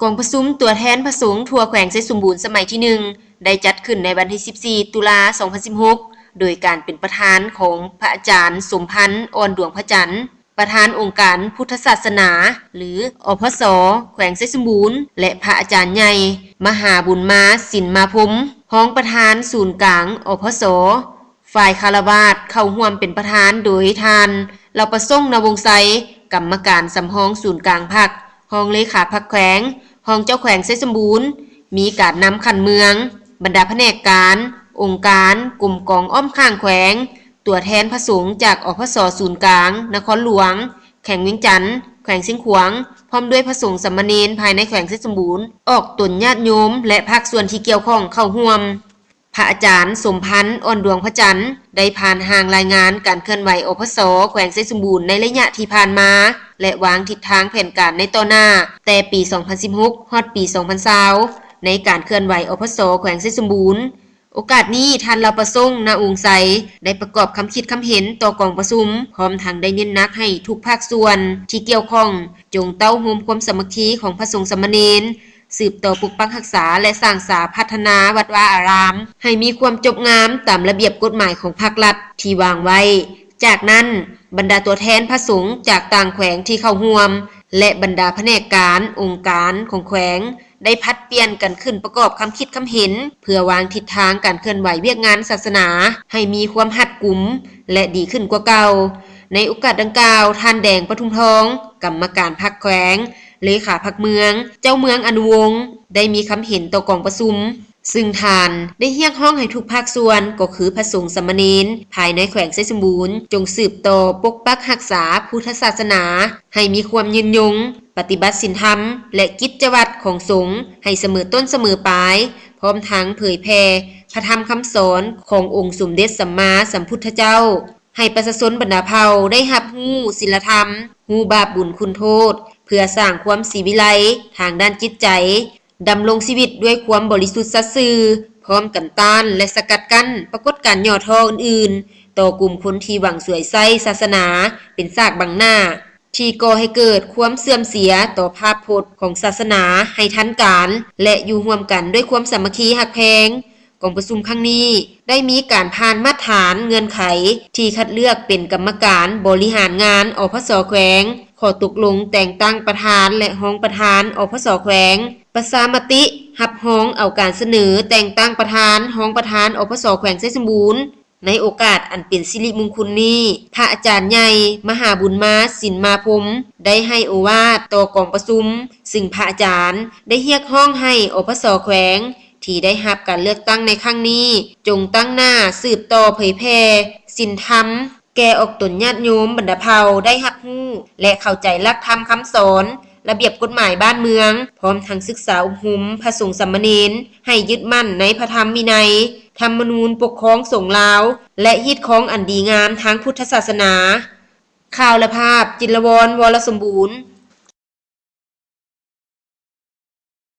ກອງປະຊຸມຕົວແທນພະສົງທົ່ວແຂວງໄຊສົມບູນສະໄໝທີໜຶ່ງ ໄດ້ຈັດຂຶ້ນໃນວັນທີສິບສີ່ ຕຸລາ ສອງພັນສິບຫົກ ໂດຍການເປັນປະທານຂອງພະອາຈານ ສົມພັນ ອ່ອນດວງພະຈັນ ປະທານອົງການພຸດທະສາສະໜາ ຫຼື ອພສ ແຂວງໄຊສົມບູນ ແລະ ພະອາຈານໃຫຍ່ ມະຫາບຸນມາ ສິນມາພົມ ຮອງປະທານສູນກາງ ອພສ ຝ່າຍຄາລະວາດ ເຂົ້າຮ່ວມເປັນປະທານໂດຍທ່ານ ເຫຼົ່າປະສົງ ນະວົງໄຊ ກຳມະການສຳຮອງສູນກາງພັກ, ຮອງເລຂາພັກແຂວງ, ຮອງເຈົ້າແຂວງໄຊສົມບູນ, ມີການນຳຂັ້ນເມືອງ, ບັນດາພະແນກການ, ອົງການ, ກົມກອງອ້ອມຂ້າງແຂວງ, ຕົວແທນພະສົງຈາກ ອພສ ສູນກາງ ນະຄອນຫຼວງ, ແຂວງວຽງຈັນ, ແຂວງຊຽງຂວາງ, ພ້ອມດ້ວຍພະສົງສາມະເນນພາຍໃນແຂວງໄຊສົມບູນ, ອອກຕົນຍາດໂຍມ ແລະ ພາກສ່ວນທີ່ກ່ຽວຂ້ອງເຂົ້າຮ່ວມ. ພະອາຈານ ສົມພັນ ອ່ອນດວງພະຈັນ ໄດ້ຜ່ານຮ່າງລາຍງານການເຄື່ອນໄຫວ ອພສ ແຂວງໄຊສົມບູນໃນໄລຍະທີ່ຜ່ານມາ ແລະ ວາງທິດທາງແຜນການໃນຕໍ່ໜ້າ ແຕ່ປີສອງພັນສິບຫົກ ຮອດປີສອງພັນຊາວ ໃນການເຄື່ອນໄຫວ ອພສ ແຂວງໄຊສົມບູນ. ໂອກາດນີ້ ທ່ານ ເຫຼົ່າປະສົງ ນະວົງໄຊ ໄດ້ປະກອບຄຳຄິດຄຳເຫັນຕໍ່ກອງປະຊຸມ, ພ້ອມທັງໄດ້ເນັ້ນໜັກໃຫ້ທຸກພາກສ່ວນທີ່ກ່ຽວຂ້ອງ ຈົ່ງເຕົ້າໂຮມຄວາມສາມັກຄີຂອງພະສົງສາມະເນນ, ສືບຕໍ່ປົກປັກຮັກສາ ແລະ ສ້າງສາພັດທະນາວັດວາອາຣາມ ໃຫ້ມີຄວາມຈົບງາມຕາມລະບຽບກົດໝາຍຂອງພາກລັດທີ່ວາງໄວ້. ຈາກນັ້ນ, ບັນດາຕົວແທນພະສົງຈາກຕ່າງແຂວງທີ່ເຂົ້າຮ່ວມ ແລະ ບັນດາພະແນກການ, ອົງການຂອງແຂວງ ໄດ້ຜັດປ່ຽນກັນຂຶ້ນປະກອບຄຳຄິດຄຳເຫັນ ເພື່ອວາງທິດທາງການເຄື່ອນໄຫວວຽກງານສາສະໜາໃຫ້ມີຄວາມຮັດກຸມ ແລະ ດີຂຶ້ນກວ່າເກົ່າ. ໃນໂອກາດດັ່ງກ່າວ, ທ່ານ ແດງ ປະທຸມທອງ ກຳມະການພັກແຂວງ, ເລຂາພັກເມືອງ, ເຈົ້າເມືອງອະນຸວົງ ໄດ້ມີຄຳເຫັນຕໍ່ກອງປະຊຸມ, ຊຶ່ງທ່ານໄດ້ຮຽກຮ້ອງໃຫ້ທຸກພາກສ່ວນ ກໍຄືພະສົງສາມະເນນພາຍໃນແຂວງໄຊສົມບູນ ຈົ່ງສືບຕໍ່ປົກປັກຮັກສາພຸດທະສາສະໜາໃຫ້ມີຄວາມຍືນຍົງ, ປະຕິບັດສິນທຳ ແລະ ກິດຈະວັດຂອງສົງໃຫ້ສະເໝີຕົ້ນສະເໝີປາຍ, ພ້ອມທັງເຜີຍແຜ່ພະທຳຄຳສອນຂອງອົງສົມເດັດສຳມາສຳພຸດທະເຈົ້າ ໃຫ້ປະຊາຊົນບັນດາເຜົ່າໄດ້ຮັບຮູ້ສິນລະທຳ, ຮູ້ບາບບຸນຄຸນໂທດ, ເພື່ອສ້າງຄວາມສີວິໄລທາງດ້ານຈິດໃຈ, ດຳລົງຊີວິດດ້ວຍຄວາມບໍລິສຸດສັດຊື່, ພ້ອມກັນຕ້ານ ແລະ ສະກັດກັ້ນປາກົດການຫຍໍ້ທໍ້ອື່ນໆ ຕໍ່ກຸ່ມຄົນທີ່ຫວັງສວຍໃຊ້ສາສະໜາເປັນສາກບັງໜ້າ, ທີ່ກໍ່ໃຫ້ເກີດຄວາມເສື່ອມເສຍຕໍ່ພາບພົດຂອງສາສະໜາໃຫ້ທັນການ ແລະ ຢູ່ຮ່ວມກັນດ້ວຍຄວາມສາມັກຄີຮັກແພງ. ກອງປະຊຸມຄັ້ງນີ້ໄດ້ມີການຜ່ານມາດຖານເງື່ອນໄຂທີ່ຄັດເລືອກເປັນກຳມະການບໍລິຫານງານ ອພສ ແຂວງ, ຂໍ້ຕົກລົງແຕ່ງຕັ້ງປະທານ ແລະ ຮອງປະທານ ອພສ ແຂວງ, ປະຊາມະຕິຮັບຮອງເອົາການສະເໜີແຕ່ງຕັ້ງປະທານ, ຮອງປະທານ ອພສ ແຂວງໄຊສົມບູນ. ໃນໂອກາດອັນເປັນສິລິມຸງຄຸນນີ້, ພະອາຈານໃຫຍ່ ມະຫາບຸນມາ ສິນມາພົມ ໄດ້ໃຫ້ໂອວາດຕໍ່ກອງປະຊຸມ, ຊຶ່ງພະອາຈານໄດ້ຮຽກຮ້ອງໃຫ້ ອພສ ແຂວງ ທີ່ໄດ້ຮັບການເລືອກຕັ້ງໃນຄັ້ງນີ້ ຈົ່ງຕັ້ງໜ້າສືບຕໍ່ເຜີຍແຜ່ສິນທຳ ແກ່ອອກຕົນຍາດໂຍມບັນດາເຜົ່າໄດ້ຮັບຮູ້ ແລະ ເຂົ້າໃຈຫຼັກທຳຄຳສອນ, ລະບຽບກົດໝາຍບ້ານເມືອງ, ພ້ອມທັງສຶກສາອົບຮົມພະສົງສາມະເນນໃຫ້ຍຶດໝັ້ນໃນພະທຳວິໄນ, ທຳມະນູນປົກຄອງສົງລາວ ແລະ ຮີດຄອງອັນດີງາມທາງພຸດທະສາສະໜາ. ຂ່າວ ແລະ ພາບ, ຈິນລະວອນ ວໍລະສົມບູນ.